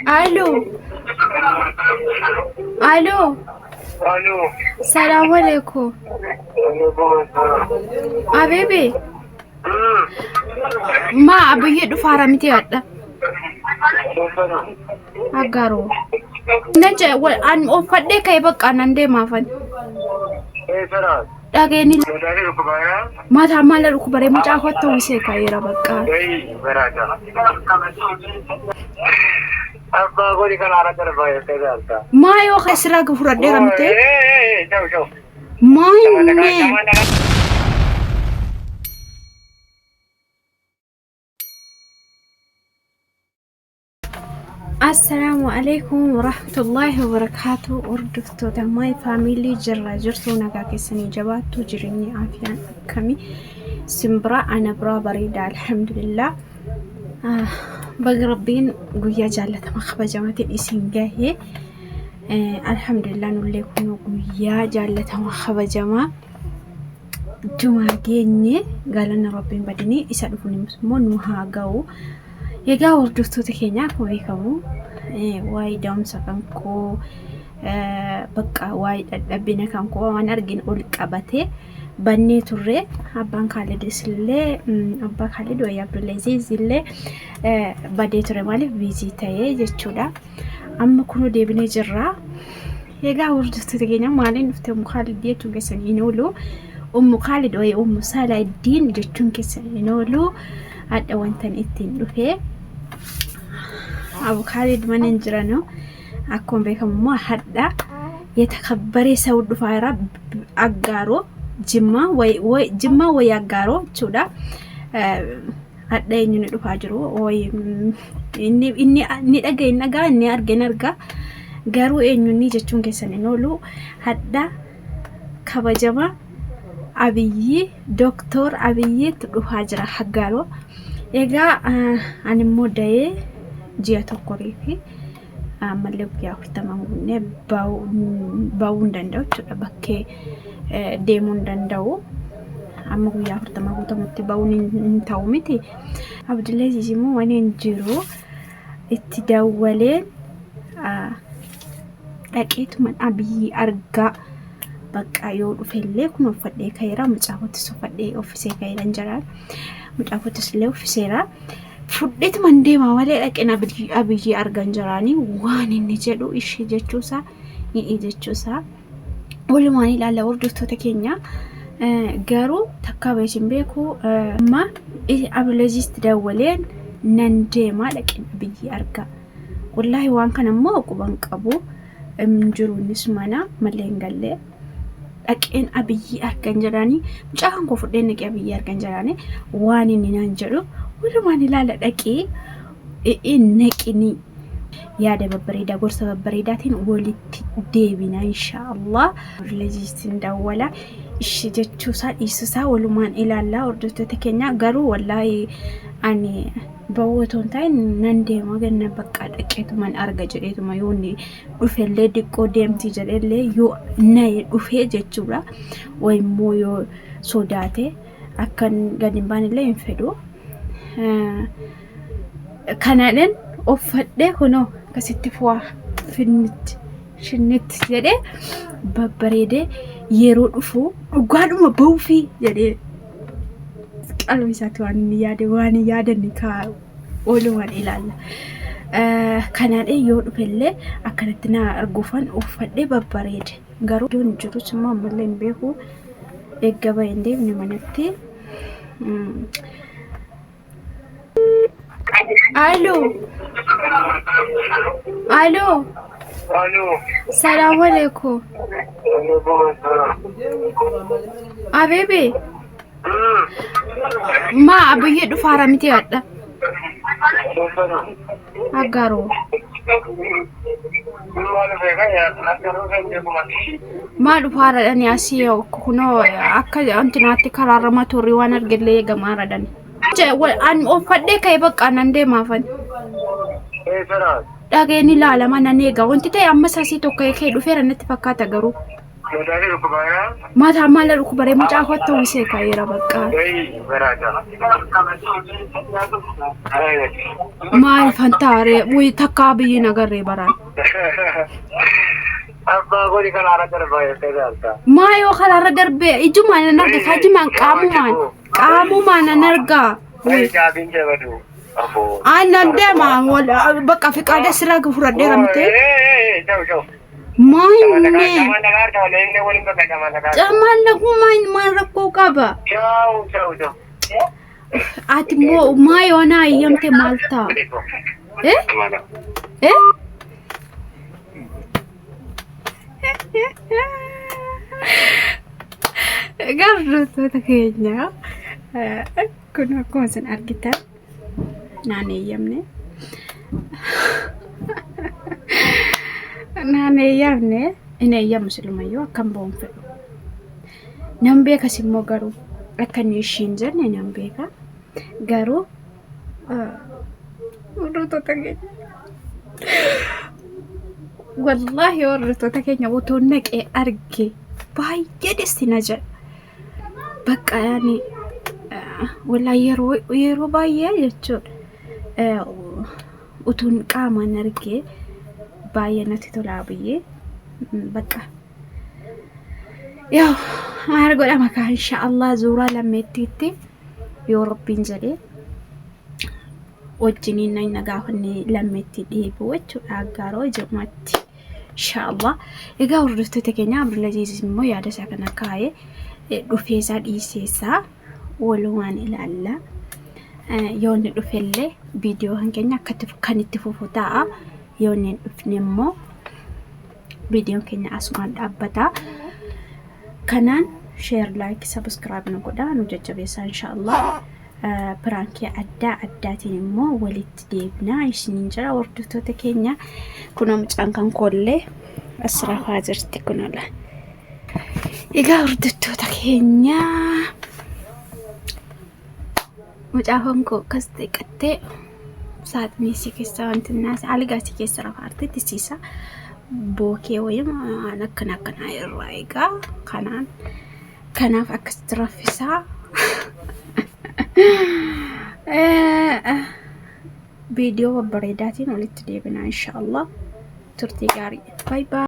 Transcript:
Alo. Alo. Alo. Salaam alaikum. Abeebe. Maa abiyyi dhufaara miti hadha. Aggaaroo. Nan jedhe an uffadhee ka'e bakka nan deemaafan. Dhageeni mataa maala dhukkubaree mucaa kottu uwwisee ka'eera bakka. Abbaa godhi kan haara darbaa jettee jaalta. Maa yoo kan sirraa fudhadheera miti. Maa inni. Assalaamu alaikum warahmatullaahi wabarakaatu. Hordoftoota My Family, jirra jirtu? Nagaa keessanii? Jabaattu? Jireenyi afiyaan akkamii simbira? Ana biraa bareeda, alhamdulillah. Baga Rabbiin guyyaa jaallatama kabajamaatiin isin gahe. Alhamdulillah, nullee kun guyyaa jaallatama kabajamaa jumaa geenye, galanna Rabbiin badinii isa dhufuun immoo nu haa ga'u. Egaa hordoftoota keenya, akkuma beekamu waa'ee da'umsa kan koo, bakka waa'ee dadhabina kan koo waan arginu ol qabatee bannee turre. Abbaan Kaalidis illee, abbaa Kaalid wayii Abdulaziz illee badee ture, maaliif busy ta'ee jechuudha. Amma kunuu deebinee jirra. Egaa hordoftoota keenya, maaliin dhufte Ummu Kaalid jechuun keessan hin oolu. Ummu Kaalid wayii Ummu Saladiin jechuun keessan hin oolu. Hadha wantan ittiin dhufe, Abu Kaalid mana hin jiranu. Akkuma beekamu immoo hadha yatakabbaree sa'u dhufaa jira Aggaaroo, Jimmaa wayi, Jimmaa wayi Aggaaroo jechuudha. Hadha eenyu ni dhufaa jiru? Inni inni ni dhagaye, inni dhagaa, inni arge, inni arga. Garuu eenyu inni jechuun keessan hin oolu. Hadha kabajama Abiyyi, Dooktor Abiyyiitu dhufaa jira Aggaaroo. Egaa ani immoo da'ee ji'a tokko reefi, ammallee guyyaa 40 guunnee ba'uu hin danda'u jechuudha. Bakkee deemuu hin danda'u. Amma guyyaa 40 guutamutti ba'uun hin ta'u miti. Abdullaziz immoo waan hin jiru, itti dawwaleen dhaqeetuma Abiyyi argaa. Bakka yoo dhufellee kun uffadhee ka'eera, mucaa kootis uffadhee uffisee ka'eera hin jiraan. Mucaa kootis illee uffiseera. Fudheetuma hin deema malee dhaqeen Abiyyi argan jiraanii, waan inni jedhu, ishee jechuusaa, ni'i jechuusaa walumaan ilaalla, hordoftoota keenya. Garuu takka beesin beeku, amma Abdulaziz dawwaleen nan deema, dhaqeen Abiyyi argaa. Wallaahi waan kana immoo quban qabu jiru, innis mana malee hin galle. Dhaqeen Abiyyi argan jedhanii, mucaa kan koo fudheen dhaqee Abiyyi argan jedhanii, waan inni naan jedhu walumaan ilaala. Dhaqee naqinii yaada babbareedaa, gorsa babbareedaatiin walitti deebina inshaallah. Abdulaziz dawwala, ishee jechuusaa dhiisuusaa walumaan ilaalla, hordoftoota keenya. Garuu wallaahi ani ba'uu otoo hin taane nan deema ganna, bakka dhaqeetuman arga jedheetuma, yoo inni dhufellee diqqoo deemti jedhellee, yoo naye dhufee jechuudha. Wayimmoo yoo sodaate akkan gadi hin baanellee hin fedhu. Kanaadhaan uffadhee kunoo akkasitti fu'aa finnitti shinnitti jedhee babbareedee, yeroo dhufu dhugaadhuma ba'uufi jedhee qalbii isaatti waan inni yaade, waan hin yaadanne kaa oolumaan ilaalla. Kanaadhaan yoo dhufellee akkanatti na arguufan uffadhee babbareede. Garuu iddoon jirus immoo ammallee hin beeku. Eegga bahee hin deemne manatti. Alo. Alo. Alo. Salaam alaikum. Abeebe. Maa abiyyi dhufaara miti hadha? Aggaaroo. Maa dhufaara dhani asii kunoo akka antinaatti karaarra matoorri waan argellee eegamaara dhani. An uffadhee ka'e, bakka nan deemaafan. Dhageen ilaalama nan eega. Wanti ta'e ammas asii tokko ka'ee dhufeera natti fakkaata garuu. Mataa maala dhukkubaree mucaa kootti uwwisee ka'eera bakka. Maal fantaaree wuyi takkaa biyyi nagarree baraan. Abbaa godhi kanaarra darbaa jettee ilaalta. Maa yoo karaarra darbee ijumaan nan arga kaajimaan qaamumaan qaamumaan nan argaa. Wuyi caabiin jabadu. Aboo. Aannan deema bakka fiqaada sirraa fudhadheera miti. Ciao ciao. Maayinne camaan lagumaan maal rakkoo qaba. Ciao ciao ciao. Ati immoo maa yoo naa eeyyamte maal ta'a? Eh? Eh? Hordoftoota keenya kun akkuma isin argitan naan eeyyamne. Naan eeyyamne hin eeyyamu silumayyuu akkan ba'uun fedhu. Nan beekas immoo garuu akka inni ishiin jenne nan beeka. Garuu hordoftoota keenya wallaahi hordoftoota keenya utuu naqee arge baay'ee desti na jedha. Bakka yaani wallaahi yeroo yeroo baay'ee jechuudha utuun qaamaan argee baay'ee natti tolaa biyyee bakka yaa maal godhama kaa inshaallah zuuraa lammeettiitti yoo rabbiin jedhee wajjiniin na gaafanne lammeetti deebi'u jechuudha aggaaroo jedhumatti inshaallah. Egaa hordoftoota keenya Abdulaziz immoo yaada isaa kana kaa'ee dhufee isaa dhiisee isaa walumaan ilaalla. Yoo inni dhufellee viidiyoo kan keenya akka kan itti fufu ta'a. Yoo inni hin dhufne immoo viidiyoon keenya asumaan dhaabbata. Kanaan share like subscribe nu godhaa nu jajjabeessaa inshaallah. Piraankii addaa addaatiin immoo walitti deebinaa isiniin jira hordoftoota keenya. Kunoo mucaan kan koollee as rafaa jirti kunola. Egaa hordoftoota keenya mucaan koo akkas xiqqattee saaxinii isii keessa wanti naas algaa isii keessa rafaarte tisiisa bookee wayii waan akkana akkanaa irraa egaa kanaan kanaaf akkasitti raffisaa. Viidiyoo babbareedaatiin walitti deebinaa inshaallah. Turtii gaarii. Baay baay.